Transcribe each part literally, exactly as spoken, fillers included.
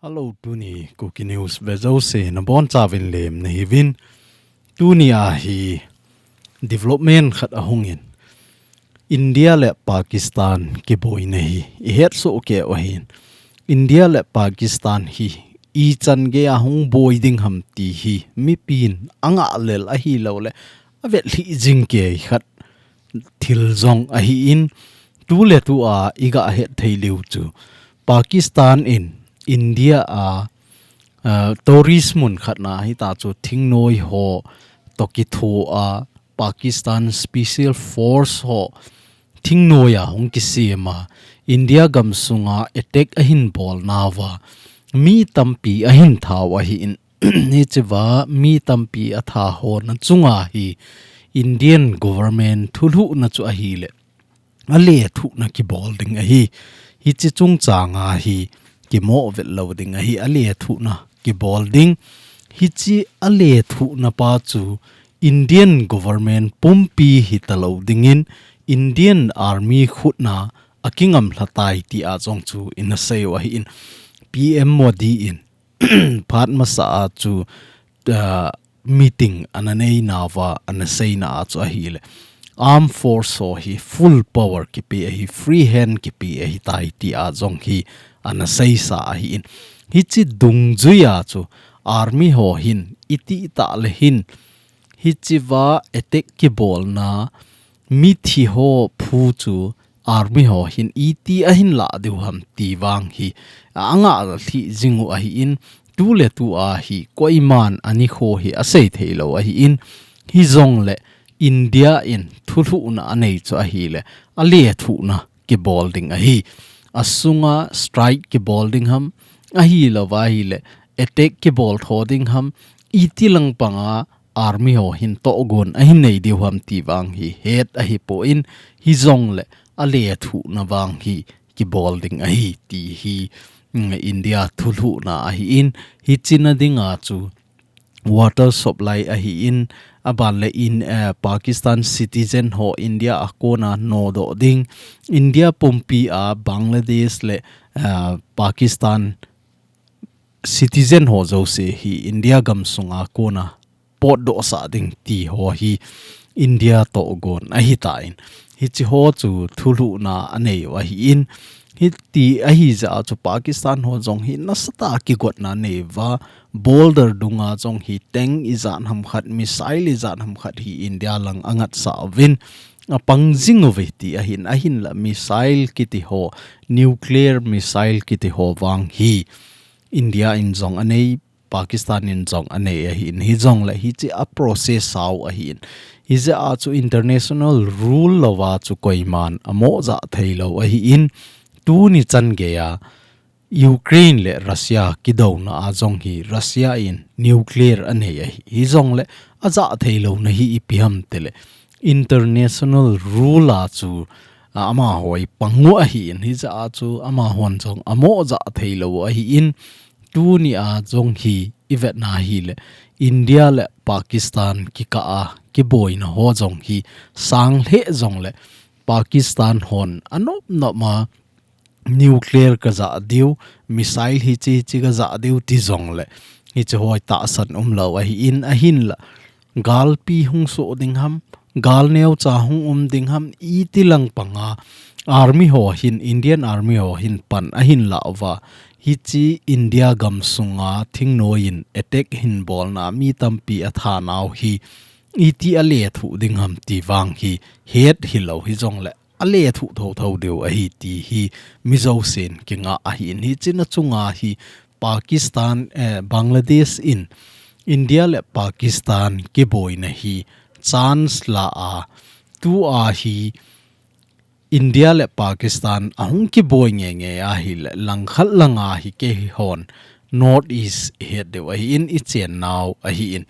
Hello, tuni Kuki News vejouse nabonchauvin lemna hiuvin. Tuni ahi development khat ahungin, India le Pakistan kiboina hi ihetsoh kei uhin. India le Pakistan hi ichan geiya hung boi ding ham ti hi mipin angah lel ahilouleh avet lhih jing kei khat thil jong ahin, tuletua igah het thei diu chu Pakistan in India a, uh, tourist mun khatna hitachu thingnoi ho toh kithoa Pakistan Special Force ho thingnoiya hung kisema India gamsunga attack ahin bolnauva mi tampi ahin thau ahin, hichea mi tampi atha hona chunga hi Indian government thulhuhna chu ahileh alethuhna kibol ding ahi. Hiche chungchanga hi kimoh vet lou ding ahi, alethuhna kibol ding. Hiche alethuhna pa chu Indian government pumpi hitalou dingin Indian Army khutna akingamlha tai tia jong chu inasei u ahin, P M Modi in phat masa a chu, uh, meeting ananeinauva anaseina a chu ahileh Armed Force ho hi full power kipe ahi, free hand kipe ahitai tia jong hi anaseisa ahin. Hiche dungjuia chu Army ho hin itih tah leh hin hichea attack kibolna mithi ho phu chu Army ho hin iti ahin lah diu ham ti vang hi angah lhih jing u ahin, tuletua hi koiman anikho hi asei thei lou ahin, hijongleh India in thulhuhna anei chu ahileh alethuhna kibol ding ahi. Asunga strike kibol ding ham, ahilouva ahileh attack kibol tho ding ham, iti langpanga Army ho hin tohgon ahin nei diu ham ti vang hi het ahipon, hijongleh alethuhna vang hi kibol ding ahi ti hi, mm, India thulhuhna ahin, hichena dinga chu water supply ahin, aban leh in, eh, Pakistan citizen ho India a kona nodoh ding, India pumpi a Bangladesh le, eh, Pakistan citizen ho jouse hi India gamsunga kona potdohsah ding ti ho hi India tohgon ahitan. Hiche ho chu thulhuhna anei u ahin. Hiti ahijeh a chu Pakistan ho jong hi nasatah a kigotna anei uva, border dunga jong hi tank ijat ham khat, missile ijat ham khat hi India lang angatsah uvin apang jing uve ti ahin, ahinla missile kiti ho, nuclear missile kiti ho vang hi India in jong anei, Pakistan in jong anei ahin, hijongleh hiche a process sau ahin. Hijeh a chu international rule louva chu koiman amoh jah thei lou ahin, tuni chan geiya Ukraine le Russia kidouna a jong hi Russia in nuclear anei ahi, hijongleh ajah thei louna hi ipi ham tileh international rule a chu, a, amaho hi pang u ahin, hijeh a chu amahon jong amoh jah thei lou ahin, tuni a jong hi ivetna hileh India le Pakistan kikah a kiboina ho jong hi sang lheh jongleh Pakistan hon anop nop a nuclear kajah diu, missile hiche hiche kajah diu ti jongleh hiche ho hi tahsan umlou ahin, ahinla galpi hung soh ding ham, gal neocha hung um ding ham, iti langpanga Army ho hin, Indian Army ho hin pan ahin lah uva, hiche India gamsunga thingnoi in attack hin bolna mi tampi athanau hi iti alethuh ding ham ti vang hi het hilou, hijongleh alethuh thotho diu ahi ti hi mi jousen kingah ahin, hichena chunga hi Pakistan, eh, Bangladesh in India le Pakistan kiboina hi chance la a, tua hi India le Pakistan ahung kiboi ngeingei ahileh langkhat langa hi keihon North East ihet diu ahin, ichennau ahin,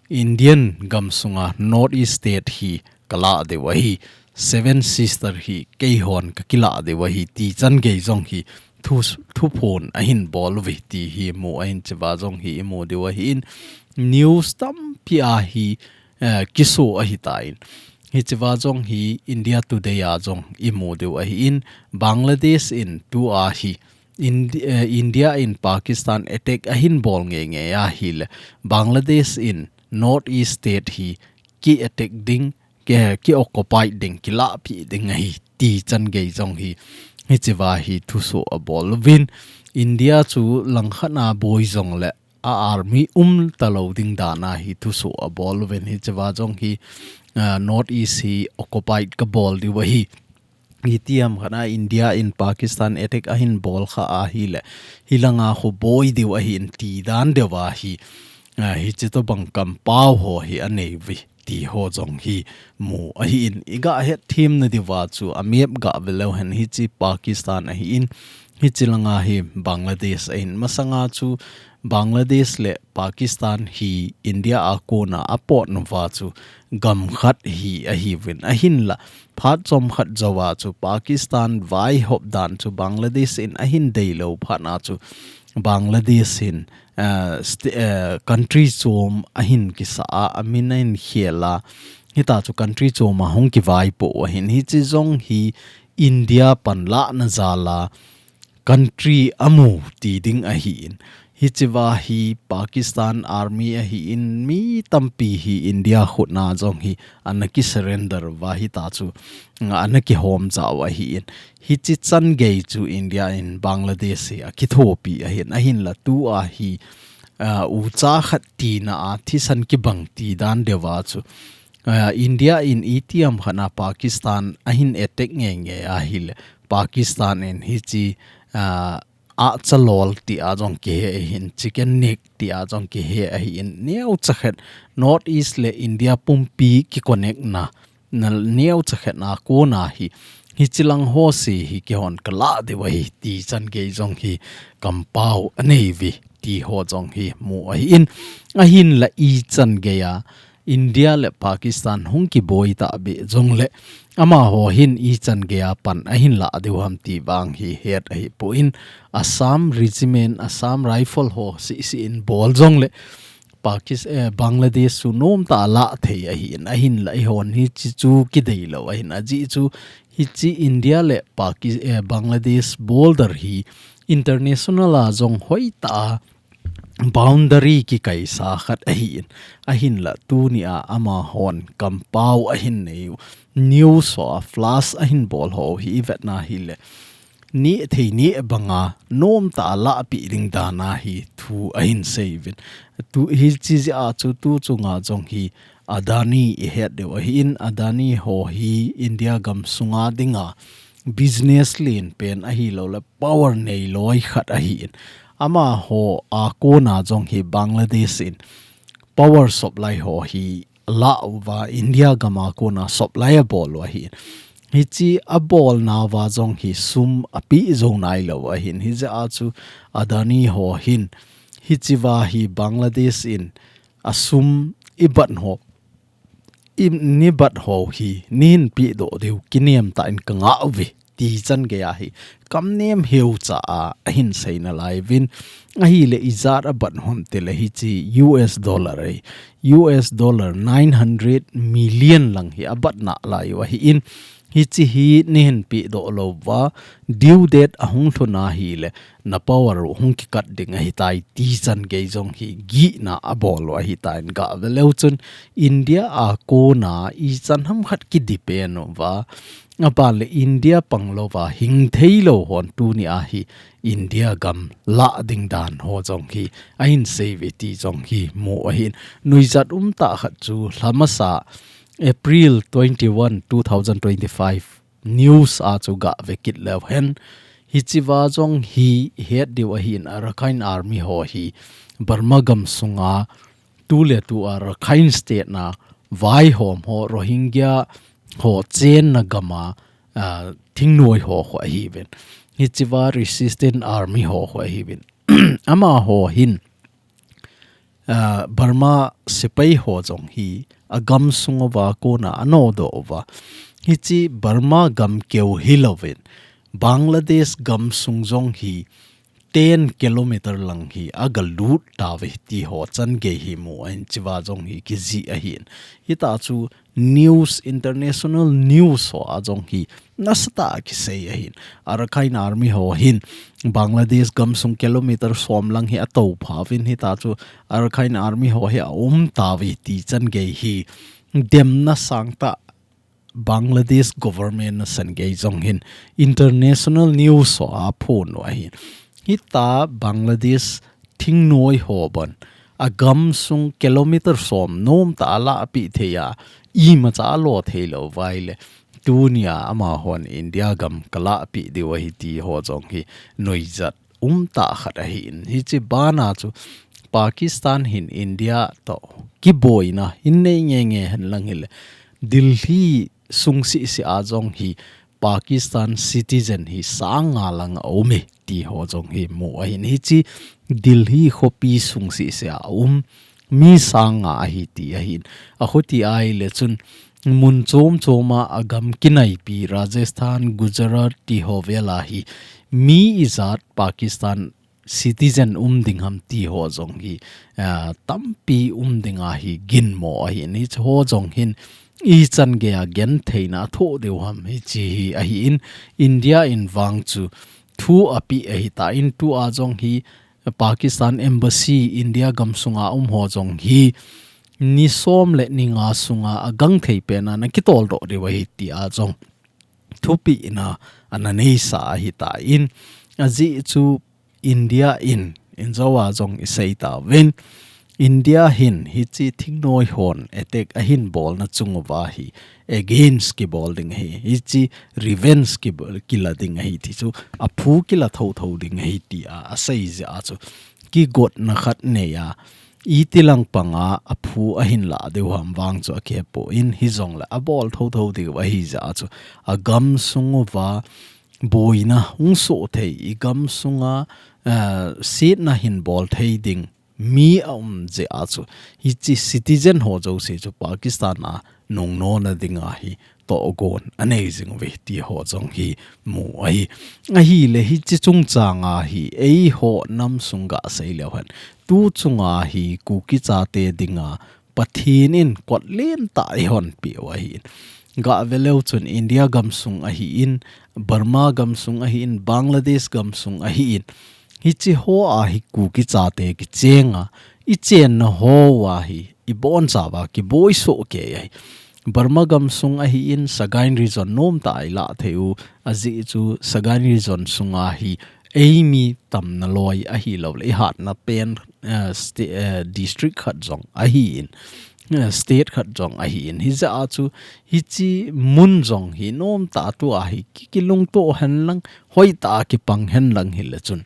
Indian gamsunga North East state hi kalah diu ahi, Seven Sister hi keihon kakilah diu ahi ti chan gei jong hi thu, thuphon ahin bol uve ti hi imu ahin, chea jong hi imu diu ahin, news tampi a hi, eh, kiso ahitan. Hichea jong hi India Today a jong imu diu ahin, Bangladesh in tua hi Indi-, eh, India in Pakistan attack ahin bol ngei ngei ahile, Bangladesh in North East state hi ki attack ding, ki, ki occupy ding, ki lahpi ding ahi ti chan gei jong hi, hichiva hi thuso abol uvin. India chu langkhat a boi jongle a army um talou ding dan a hi thuso abol uvin, hichiva jong hi, ah, North East hi occupied kabol diu ahi. Itiham khat a India in Pakistan attack ahin bol kha ahile, hilanga khu boi diu ahin ti dan deuva hi, ah, hichi tobang kampao ho hi anei uve ti ho jong hi mu ahin, i gah hetthem na diuva chu a map gah ve leu hen, hichi Pakistan ahin, hichi langa hi Bangladesh ahin, masanga chu Bangladesh le Pakistan hi India a kona apot nauva chu gam khat hi ahiuvin, ahinla phat chomkhat jouva chu Pakistan vaihop dan chu Bangladesh in ahin deilou phat na chu Bangladesh in, ah, st-, ah, country chom ahin kisa a, amin ahin khel a, hita chu country chom a hung kivaipoh u ahin, hichi jong hi India panlahna jal a country amu ti ding ahin. Hichiva hi Pakistan army ahin, mi tampi hi India khut na jong hi ana ki surrender uva, hita chu, mm, ana kihom jau ahin. Hichi chan gei chu India in Bangladesh hi akithopi ahin, ahinla tua hi, ah, ucha khat tina a thisan kibang ti dan deuva chu, ah, India in itiham khat na Pakistan ahin attack ngei ngei ahile, Pakistan in hichi, ah, ahcha lol ti a jong kihe ahin, chicken neck ti a jong kihe ahin, neocha khat North East le India pumpi ki connect na, na neocha khat na kona hi, hichi lang ho se hi keihon kalah diu ahi ti chan gei jong hi kampao anei uve ti ho jong hi mu ahin, ahinla ichan gei a India le Pakistan hung kiboi tahbeh jongle, amaho hin ichan gei a pan ahin lah diu ham ti vang hi het ahipoi, Assam Regiment, Assam Rifle ho seh seh in bol jongle, Pakis-, eh, Bangladesh chu nomtah a lah thei ahin, ahinla eihon hichi chu kideilou ahin, ajeh chu hichi India le Pakis-, eh, Bangladesh border hi international a jong hoitah a boundary kikaisa khat ahin, ahinla tunia amahon kampao ahin nei u, news ho a flash ahin bol ho hi ivet na hile, neh thei neh banga nomtah a lahpi ding dan a hi thu ahin sei uvin. Tu hichi jeh a chu tu chunga jong hi Adani ihet diu ahin, Adani ho hi India gam sunga dinga business len pen ahilouleh power neiloi khat ahin. Amaho a kona jong hi Bangladesh in power supply ho hi alah uva, India gam a kona supply abol u ahin. Hichi abolna uva jong hi sum apeh jou nailou ahin. Hijeh a chu Adani ho hin hichiva hi Bangladesh in asum ibat ho, i, nei bat ho hi neihin pehdoh diu kinem tah in kangah uve ti chan gei a hi kamnem heucha a ahin sei nalai uvin. Ahile ijat abat u ham tile hichi U S dollar ahi, U S dollar nine hundred million lang hi abat nalai u ahin, hichi hi neihin pehdoh lou uva, due date ahung lhun ahile na power u hung kikat ding ahitai ti chan gei jong hi gihna abol u ahitan, gah ve leu chun India a kona ichan ham khat ki depend uva, aban le India panglouva hing theilou hon tunia hi India gam lah ding dan ho jong hi ahin sei uve ti jong hi mu ahin. Nuijat umtah khat chu lha masa April twenty-one, two thousand twenty-five news a chu gah ve kit leu hen. Hichiva jong hi het diu ahin, Arakan Army ho hi Burma gam sunga tuletua Rakhine State na vaihom ho, Rohingya ho chenna gam a, ah, thingnoi ho khu ahiuvin. Hichiva Resistance Army ho khu ahiuvin. Amaho hin, ah, Burma sepai ho jong hi agam sung uva kona anodoh uva. Hichi Burma gam keu hilouvin, Bangladesh gam sung jong hi ten kilometer lang hi agalut tauve ti ho chan gei hi mu ahin, chiva jong hi kijih ahin. Hita chu news, international news ho a jong hi nasatah a kisei ahin. Arakan Army ho hin Bangladesh gamsung kilometer som lang hi ato phauvin, hita chu Arakan Army ho hi aum tauve ti chan gei hi demna sangtah Bangladesh government nasan gei jong hin international news ho a phon u ahin. Hita Bangladesh thingnoi ho bon agamsung kilometer som nomtah a lahpeh thei a, imacha alo thei lou uva ahile, tunia amahon India gam kalahpeh diu ahi ti ho jong hi nuijat umtah khat ahin. Hiche bana chu Pakistan hin India toh kiboina hin nei ngenge henlang hile, Delhi sung sese a jong hi Pakistan citizen hi sang nga lang aume ti ho jong hi mu ahin. Hiche Delhi khopi sung sese a um mi sang nga ahi ti ahin. Akhuti ahile chun mun chom chom a agam kinaipi Rajasthan, Gujarat ti ho vel a hi mi ijat Pakistan citizen um ding ham ti ho jong hi, ah, tampi um ding ahi, ginmo ahin. Hiche ho jong hin ichan gei a gentheina athoh diu ham hiche hi ahin. India in vang chu thu apeh ahitan, tua jong hi Pakistan embassy India gamsunga um ho jong hi ni som le ni nga sunga agangthei pen a nakitol doh diu ahi tia jong thupeh na ana neisa ahitan, ajeh chu India in, injo a jong isei tauvin, India hin hiche thingnoi hon attack ahin bolna chung uva hi against kibol ding ahi, hiche revenge kibol, kila ding ahi ti chu, aphu kila thotho ding ahi tia asei jeh a chu kigotna khat nei a, itilang panga aphu ahin lah diu ham vang chu akihe poi, hijongle abol thotho diu ahi jeh a chu agamsung uva boina hung soh thei, igamsunga, eh, setna hin bol thei ding mi aum jeh a chu hiche citizen ho jouse chu Pakistan a nungnona dinga hi tohgon anei jing uve ti ho jong hi mu ahi. Ahile hiche chungchanga hi eiho nam sung gasei leu hen, tu chunga hi Kuki chate dinga Pathen in kot lentah eihon peh u ahin. Gave leu chun India gamsung ahin, Burma gamsung ahin, Bangladesh gamsung ahin, hiche ho a hi Kuki chate kichenga, ichenna ho a hi ibonchauva kiboi soh kei ahi. Burma gamsung ahin, Sagaing region nomtah a ilah thei u, ajeh chu Sagaing region sunga hi eimi tamna loi ahilouleh ihatna pen, eh, sta-, eh, district khat jong ahin, eh, state khat jong ahin. Hijeh a chu hiche mun jong hi nomtah a tua hi ki, kilungto henlang, hoitah a kipang henlang hile chun,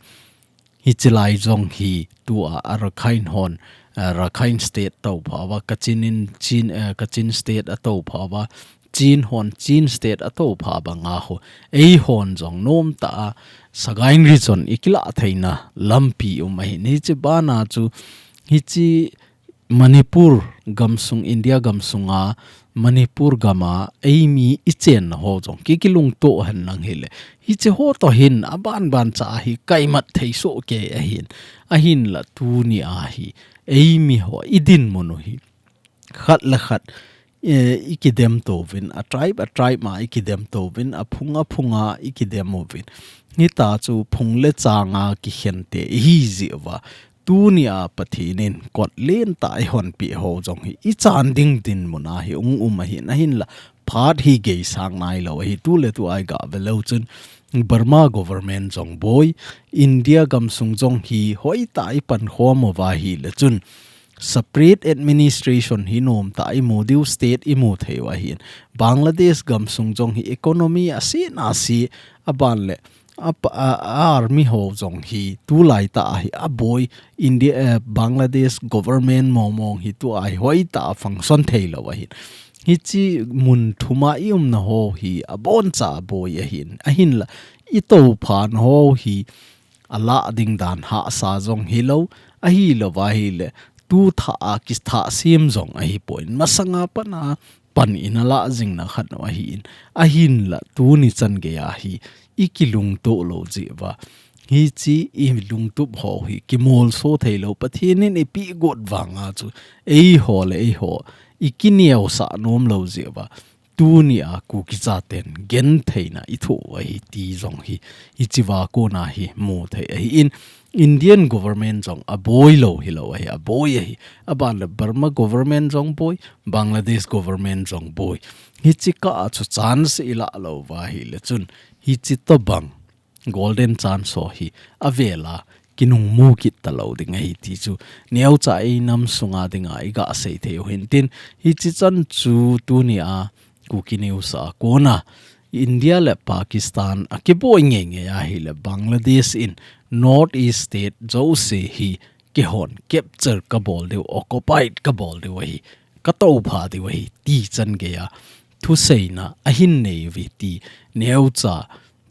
hiche lai jong hi tua Rakhine hon, eh, Rakhine state ato phauva, Kachin in Chin, eh, Kachin state ato phauva, Chin hon Chin state ato pha banga ho, eihon jong nomtah a Sagaing region ikilah theina lampi um ahin. Hiche bana chu hiche Manipur gamsung, India gamsunga Manipur gama eimi ichenna ho jong ki, kilungto henlang hile, hiche ho toh hin abanban cha hi kaimat thei soh kei ahin. Ahinla tunia hi eimi ho idinmun u hi khat le khat, eh, ikidem touvin, a tribe, a tribe ma ikidem touvin, aphung, aphunga ikidem uvin. Hita chu phung le changa kikhente ihi jeh uva, tunia Pathen in kot lentah eihon peh ho jong hi ichan ding dinmun a hi hung um ahin, ahinla phat hi geisang nailou ahi. Tuletu a igave leu chun Burma government jong boi, India gamsung jong hi hoitah a ipankhom uva ahile chun separate administration hi nomtah a imu diu, state imu thei u ahin. Bangladesh gamsung jong hi economy asetna se, aban le a, a, a army ho jong hi tulaitah a hi aboi, India, eh, Bangladesh government mong mong hi tua hi hoitah a function theilou ahin. Hiche mun thuma iumna ho hi aboncha aboi ahin. Ahinla itophana ho hi alah ding dan hahsa jong hilou, ahilouva ahile tu thah a kithah sem jong ahipoi. Masanga pat a pan ina lah jingna khat u ahin. Ahinla tuni chan geiya hi ikilungto lou jeh uva, hiche ilungtup ho hi kimolso theilou, Pathen in eipeh got vanga chu eiho le eiho ikineosah nom lou jeh uva, tunia Kuki chaten gentheina ithoh u ahi ti jong hi, hichea kona hi mu thei ahin, Indian government jong aboi lou hilou ahi, aboi ahi. Aban le Burma government jong boi, Bangladesh government jong boi. Hiche kah a chu chance ilah lou uva ahile chun, hiche tobang golden chance ho hi avela kinungmu kit talou ding ahi ti chu neocha einam sunga dinga iga sei thei u hintin, hiche chan chu tunia Kuki News a kona India le Pakistan akiboi ngeingei ahile Bangladesh in North East state jouse hi keihon capture kabol diu, occupied kabol diu ahi, katoupha diu ahi ti chan geiya thuseina ahin nei uve ti neocha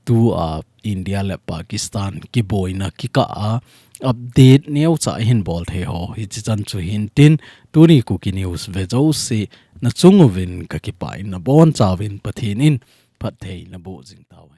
tua India le Pakistan kiboina kikah a update neocha ahin bol thei ho hiche chan chu hintin, tuni Kuki News ve jouse nachung uvin kakipah in, nabonchauvin Pathen in phatthei naboh jing tauhen.